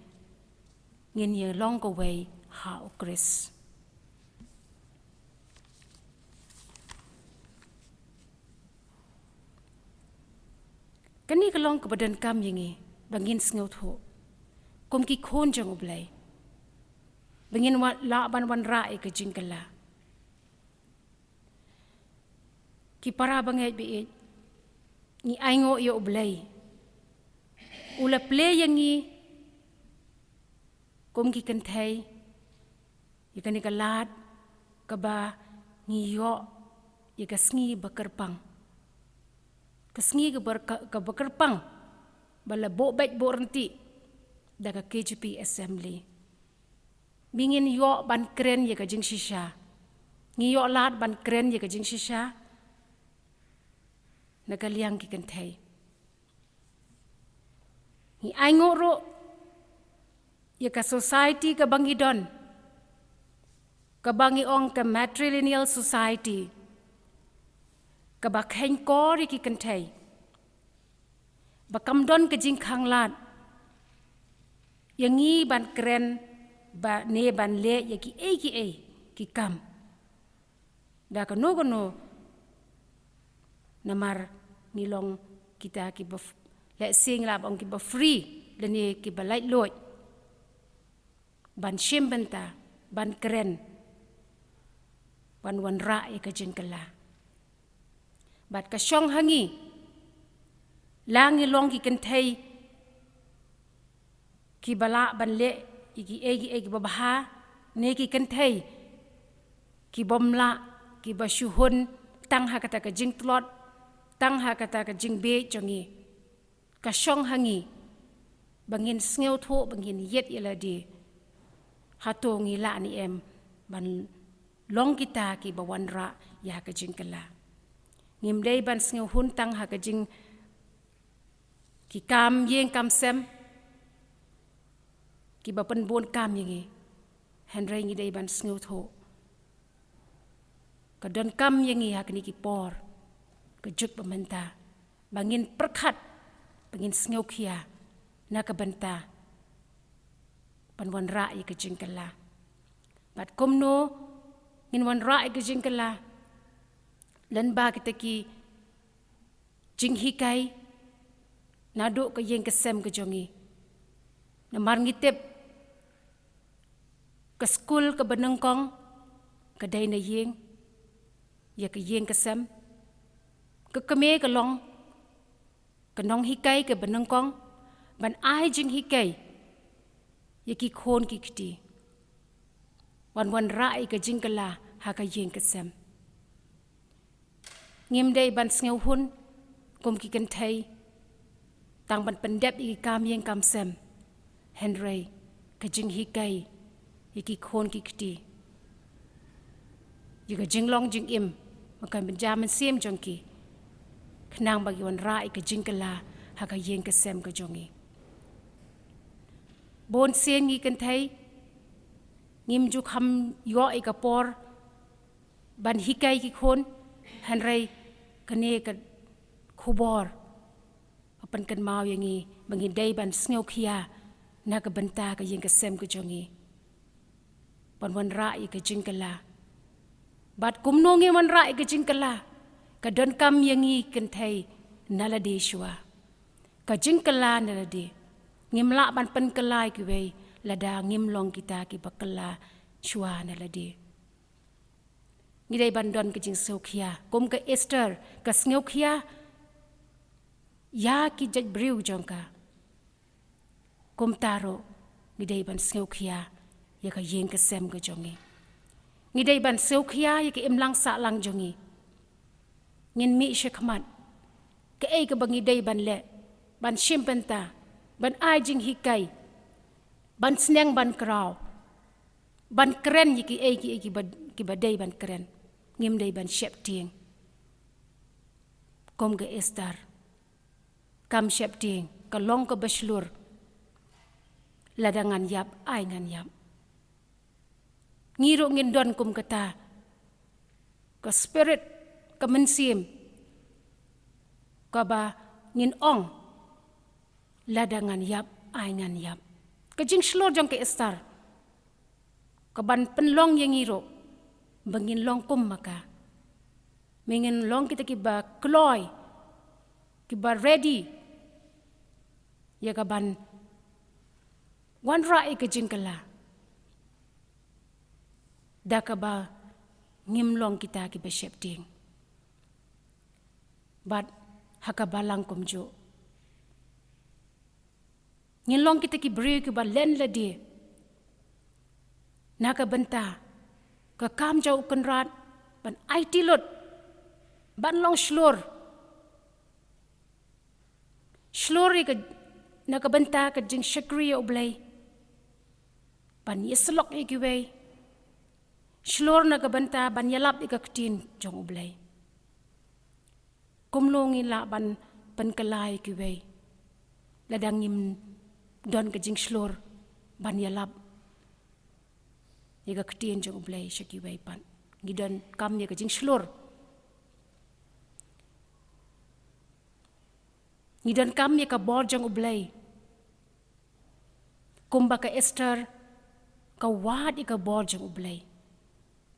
ngin ïa long kawei ha u Khrist. Kane ka long kaba donkam ïa ngi ba ngin sngewthuh kum ki khun jong U Blei, ba ngin wa-, lah ban wanrah ïa ka jingkylla. Ki para bangeit baieit, ngi ainguh ïa U Blei, u la plie ïa ngi kum ki kynthei ïa kane ka lad kaba ngi ïoh ïa ka sngi bakyrpang. Ka sngi kaba, ka, kaba kyrpang ba la buh beit buh ryntih da ka K J P Assembly. Ba ngin ïoh ban kren ïa ka jingshisha. Ngi ïoh lad ban kren ïa ka jingshisha na ka liang ki kynthei. Ngi ainguh ruh ïa ka society kaba ngi don, kaba ngi ong ka matrilineal society, kaba kheiñ kor ïa ki kynthei, ba kam don ka jingkhanglad ïa ngi ban kren ba ne ban leh ïa kiei kiei ki kam da kano kano. Namar ngi long kita kiba f-, lehse ngi lah ban ong kiba free lane kiba laitluid ban shim bynta, ban kren, ban wanrah ïa ka jingkylla. Bad ka shong ha ngi, la ngi long ki kynthei kiba lah ban leh ïa kiei kiei kiba bha, ne ki kynthei kibym lah, kiba shu hun tang ha kata ka jingtlot, tang ha kata ka jingbieit jong ngi. Ka shong ha ngi ba ngin sngewthuh, ba ngin ïit ïa lade, hato ngi lah ne em ban long kita kiba wanrah ïa ka jingkylla. Ngim dei ban sngewhun tang ha ka jing, ki kam ïing kam sem kiba pynbun kam ïa ngi, hynrei ngi dei ban sngewthuh ka donkam ïa ngi ha kine ki por, ka juk ba mynta, ba ngin pyrkhat, ba ngin sngewkhia na ka bynta ban wanrah ïa ka jingkylla. Bad kumno ngin wanrah ïa ka jingkylla? Lyngba kita ki jinghikai naduh ka ïing ka sem ka jong ngi. Namar ngi tip ka skul kaba nyngkong ka dei na ïing, ïa ka ïing ka sem. Ka kmie ka long ka nonghikai kaba nyngkong ban ai jinghikai ïa ki khun ki kti, ban wanrah ïa ka jingkylla ha ka ïing ka sem. Ngim dei ban sngewhun kum ki kynthei tang ban pyndep ïa ki kam ïing kam sem, hynrei ka jinghikai ïa ki khun ki kti, ïa ka jinglong jingim, ma ka bynta mynsiem jong ki, khnang ba ki wanrah ïa ka jingkylla ha ka ïing ka sem ka jong ngi. Bun sien ngi kynthei ngim ju kham ïoh ïa ka por ban hikai ki khun, hynrei kane ka khubor ka pynkynmaw ïa ngi ba ngi dei ban sngewkhia na ka bynta ka ïing ka sem ka jong ngi, ban wanrah ïa ka jingkylla. Bad kumno ngin wanrah ïa ka jingkylla? Ka donkam ïa ngi kynthei na lade shuwa. Ka jingkylla na lade. Ngim lah ban pynkylla ïa kiwei lada ngim long kita kiba kylla shuwa na lade. Ngi dei ban don ka jingsngewkhia kum ka Esther ka sngewkhia ïa ki jait briew jong ka. Kumta ruh ngi dei ban sngewkhia ïa ka ïing ka sem ka jong ngi. Ngi dei ban sngewkhia ïa ka imlang sahlang jong ngi. Ngin mih shakhmat, kaei kaba ngi dei ban leh, ban shim bynta, ban ai jinghikai, ban sneng ban kraw, ban kren ïa kiei kiei kiba, kiba dei ban kren. Ngim dei ban sheptieng kum ka Esther. Kam sheptieng, ka long kaba shlur. Lada ngan ïap, ai ngan ïap. Ngi ruh ngin don kum kata ka spirit, ka mynsiem kaba ngin ong, lada ngan ïap, ai ngan ïap. Ka jingshlur jong ka Esther ka ban pynlong ïa ngi ruh ba ngin long kum ma ka. Me ngin long kita kiba kloi, kiba ready ïa ka ban wanrah ïa ka jingkylla. Da kaba ngim long kita kiba sheptieng. Bad ha ka balang kumjuh ngin long kita ki briew kiba len lade na ka bynta ka kam jong u Kynrad ban aiti lut, ban long shlur. Shlur ïa ka, na ka bynta ka jingshakri ïa U Blei, ban ïasyllok ïa kiwei. Shlur na ka bynta ban ïalap ïa ka ktien jong U Blei. Kumno ngin lah ban pynkylla ïa kiwei lada ngim don ka jingshlur ban ïalap ïa ka ktien jong U Blei sha kiwei pat? Ngi donkam ïa ka jingshlur. Ngi donkam ïa ka bor jong U Blei. Kumba ka Esther ka wad ïa ka bor jong U Blei,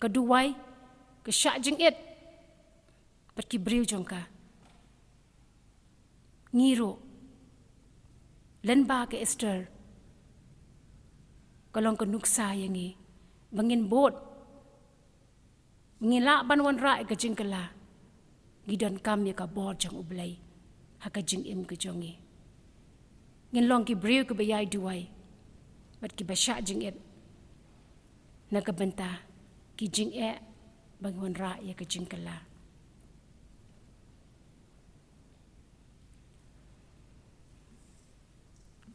ka duwai, ka shah jingit bad ki briew jong ka. Ngi ruh, lyngba ka Esther, ka long ka nuksa ïa ngi ba ngin bud, ngin lah ban wanrah ïa ka jingkylla. Ngi donkam ïa ka bor jong U Blei ha ka jingim ka jong ngi. Ngin long ki briew kiba ïai duwai bad kiba shah jingit na ka bynta ki jingeh ba ngin wanrah ïa ka jingkylla.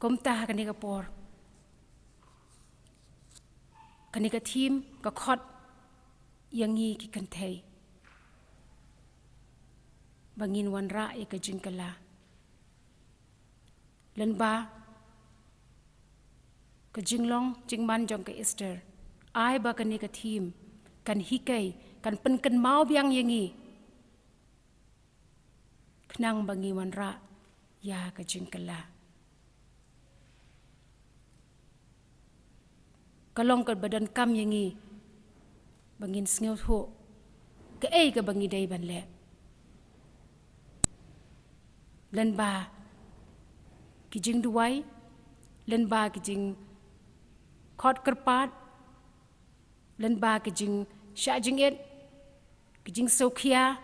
Kumta ha kane ka por, kane ka theme ka khot ïa ngi ki kynthei ba ngin wanrah ïa ka jingkylla. Lyngba ka jinglong jingman jong ka Esther, ai ba kane ka theme kan hikai, kan pynkynmaw biang ïa ngi khnang ba ngi wanrah ïa ka jingkylla. Ka long kaba donkam ïa ngi ba ngin sngewthuh kaei kaba ngi dei ban leh. Lyngba ki jingduwai, lyngba ki jingkhot kyrpad, lyngba ki jingshah jingit, ki jingsngewkhia,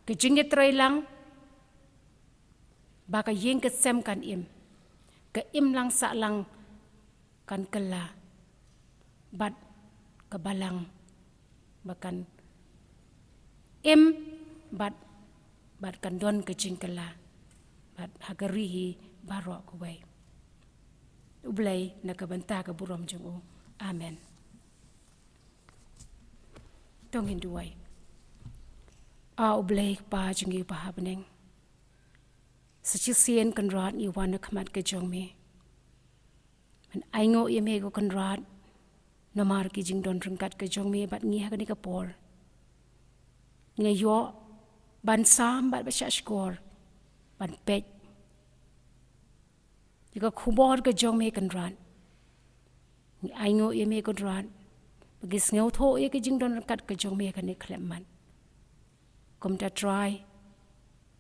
ki jingïatreilang, ba ka ïing ka sem kan im, ka imlang sahlang kan kylla, bad ka balang ba kan im, bad, bad kan don ka jingkylla, bad ha ka ri hi baroh kawei. U Blei na ka bynta ka burom jong u. Amen. To ngin duwai. A U Blei Kpa jong ngi uba ha bneng, sa shisien Kynrad ngi wan ha khmat ka jong me ban ainguh ïa me ko Kynrad namar ki jingdon ryngkat ka jong me bad ngi ha kane ka por. Ngi ïoh ban sam bad ban shahshkor ban peit ïa ka khubor ka jong me Kynrad. Ngi ainguh ïa me Kynrad ba ngi sngewthuh ïa ka jingdon ryngkat ka jong me ha kane ka khyllipmat. Kumta Trai,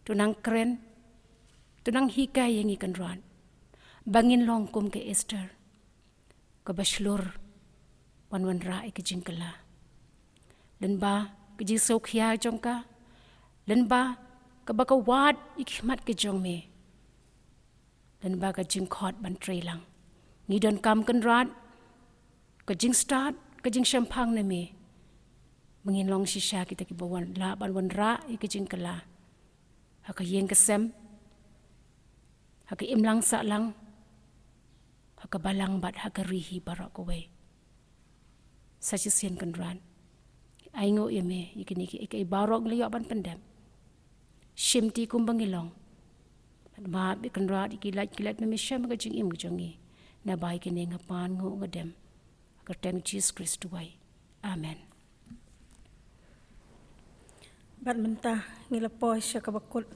to nang kren, to nang hikai ïa ngi Kynrad ba ngin long kum ka Esther kaba shlur ban wanrah ïa ka jingkylla. Lyngba ka jingsngewkhia jong ka, lyngba kaba ka wad ïa ki khmat ka jong me, lyngba ka jingkhot ban trei lang. Ngi donkam Kynrad ka jingstad, ka jingshemphang na me, ba ngin long shisha kita kiba wan, lah ban wanrah ïa ka jingkylla ha ka ïing ka sem, ha ka imlang sahlang, ha ka balang bad ha ka ri hi baroh kawei. Sa shisien Kynrad, ai nguh ïa me ïa kine kiei kiei baroh ngi la ïoh ban pyndep. Shim ti kumba ngi long. Bad map ïa Kynrad ïa ki lait ki lait ba me shem ha ka jingim ka jong ngi. Naba ïa kine nga pan nguh nga dem ha ka kyrteng Jisu Khrist duwai. Amen. Bad mynta ngi la poi sha kaba kut.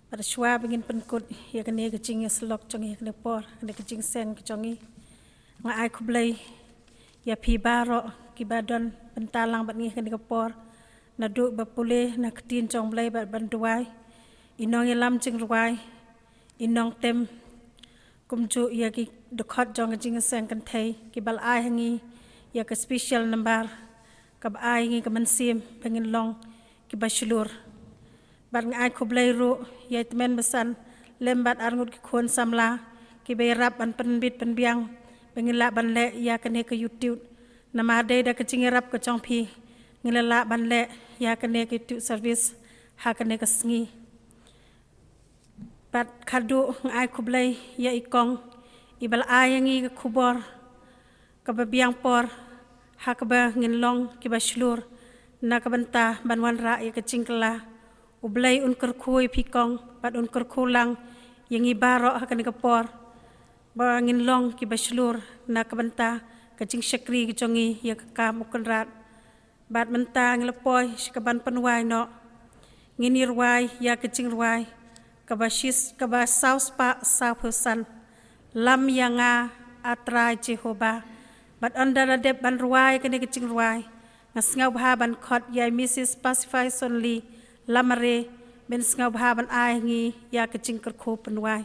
Bad shuwa ba ngin pynkut ïa kane ka jingïasyllok jong ngi ha kane ka por, kane ka jingseng ka jong ngi, nga ai khublei ïa phi baroh kiba don bynta lang bad ngi ha kane ka por, naduh ba pule na ka ktien jong U Blei bad ban duwai, i nongïalam jingrwai, i nongtem, kumjuh ïa ki dkhot jong ka jingïaseng kynthei kiba la ai ha ngi ïa ka special number kaba ai ha ngi ka mynsiem ba ngin long kiba shlur. Bad nga ai khublei ruh ïa i tymmen basan lem bad arngut ki khun samla kiba ïarap ban pynbit pynbiang ba ngin lah ban leh ïa kane ka YouTube. Namar dei da ka jingïarap ka jong phi ngi la lah ban leh ïa kane ka YouTube service ha kane ka sngi. Bad khatduh nga ai khublei ïa i kong iba la ai ha ngi ka khubor kaba biang por ha kaba ngin long kiba shlur na ka bynta ban wanrah ïa ka jingkylla. U Blei un kyrkhu ïa phi kong bad un kyrkhu lang ïa ngi baroh ha kane ka por ba ngin long kiba shlur na ka bynta ka jingshakri ka jong ngi ïa ka kam U Kynrad. Bad mynta ngi la poi sha kaban pynwai noh. Ngin ïa rwai ïa ka jingrwai kaba shis, kaba saw spah saw phew san. Lam ïa nga, A Trai Jehobah. Bad ynda la dep ban rwai kane ka jingrwai, nga sngewbha ban khot ïa i Mrs Pacify Sonli Lamare ban sngewbha ban ai ngi ïa ka jingkyrkhu pynwai.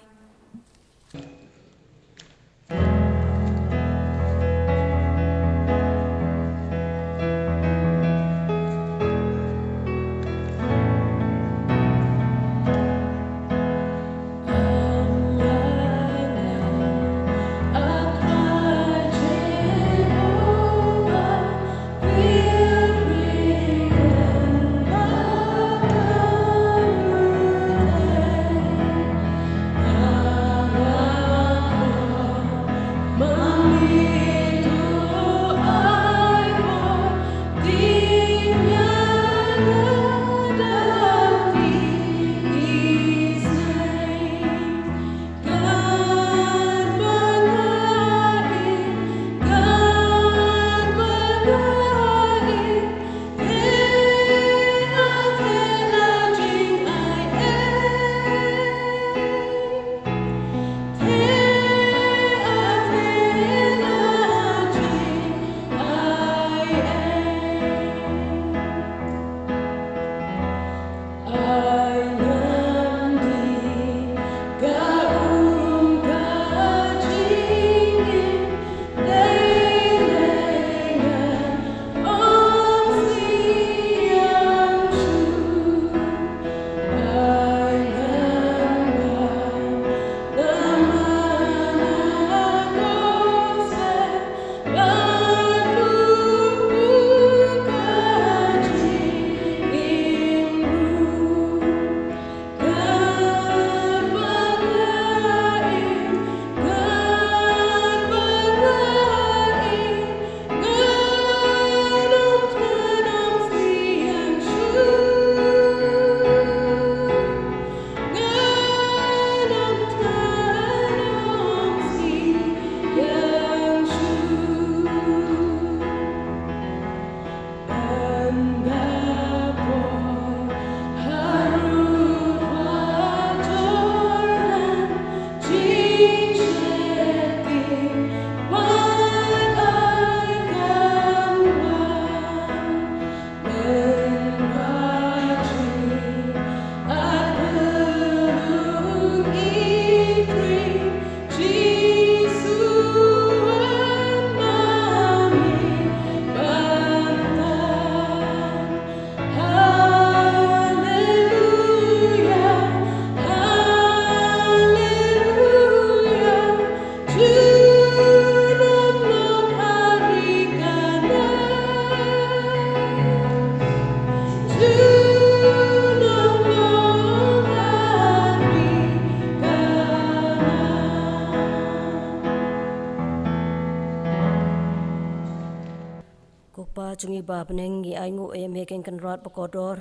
Kpa jong ngi ba ha bneng, ngi ainguh ïa me Kynrad bakordor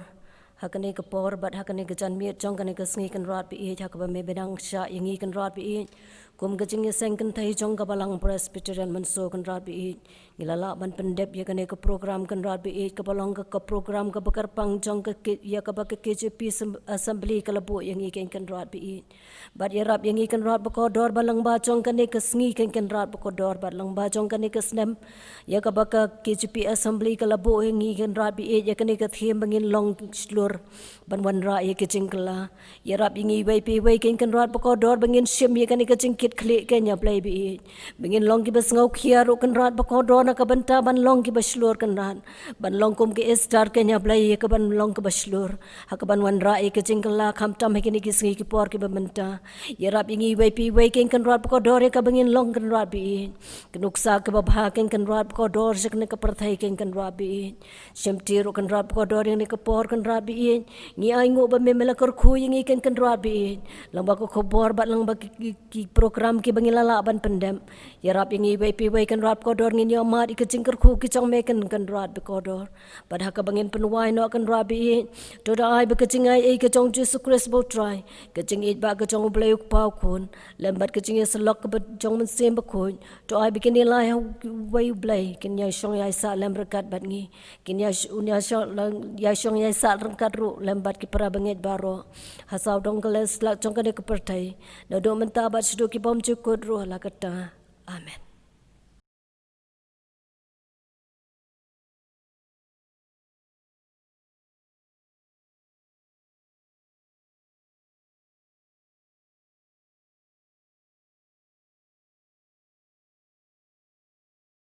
ha kane ka por bad ha kane ka janmiet jong kane ka sngi Kynrad ba ïeit, ha kaba me bynang shah ïa ngi Kynrad ba ïeit kum ka jingïaseng kynthei jong ka Balang Presbyterian Mynso Kynrad ba ïeit. Ngi la lah ban pyndep ïa kane ka program Kynrad ba ïeit, kaba long ka, ka program kaba kyrpang jong ka ki, ïa kaba ka K J P sem-, Assembly ka la buh ïa ngi Kynrad ba ïeit. Bad ïarap ïa ngi Kynrad bakordor ba lyngba jong kane ka sngi Kynrad bakordor bad lyngba jong kane ka snem, ïa kaba ka K J P Assembly ka la buh ïa ngi Kynrad ba ïeit, ïa kane ka theme ba ngin long shlur ban wanrah ïa ka jingkylla. Ïarap ïa ngi iwei pa iwei Kynrad bakordor ba ngin shim ïa kane ka jingkitkhlieh keiñ ïa Blei ba ïeit, ba ngin long kiba sngewkhia ruh Kynrad bakordor na ka bynta ban long kiba shlur Kynrad, ban long kum ka Esther keiñ ïa Blei, ïa kaban long kaba shlur ha kaban wanrah ïa ka jingkylla khamtam ha kine ki sngi ki por kiba mynta. Ïarap ïa ngi iwei pa iwei Kynrad bakordor ïa kaba ngin long Kynrad ba ïeit ka nuksa kaba bha Kynrad bakordor sha kane ka pyrthei Kynrad ba ïeit. Shimti ruh Kynrad bakordor ïa kane ka por Kynrad ba ïeit. Ngi ainguh ba me me la kyrkhu ïa ngi Kynrad ba ïeit, lyngba ka khubor bad lyngba ki, ki, ki program kiba ngi la lah ban pyndep. Ïarap ïa ngi iwei pa iwei Kynrad bakordor ngin ïohmad ïa ka jingkyrkhu ka jong me Kynrad bakordor. Bad ha kaba ngin pynwai noh Kynrad ba ïeit, to da ai ba ka jingaiei ka jong Jisu Khrist ba U Trai, ka jingïeit ba ka jong U Blei U Kpa U Khun, lem bad ka jingïasyllok kaba jong U Mynsiem Bakhuid, to ai ba kine lai ha uwei U Blei kin ïashong ïaisah lem ryngkat bad ngi. Kin ïa sh-, un ïa shong, ïa shong ïaisah ryngkat ruh lem bad ki para bangeit baroh ha sawdong ka leh slak jong kane ka pyrthei, naduh mynta bad shaduh ki bymjukut ruh la katta. Amen.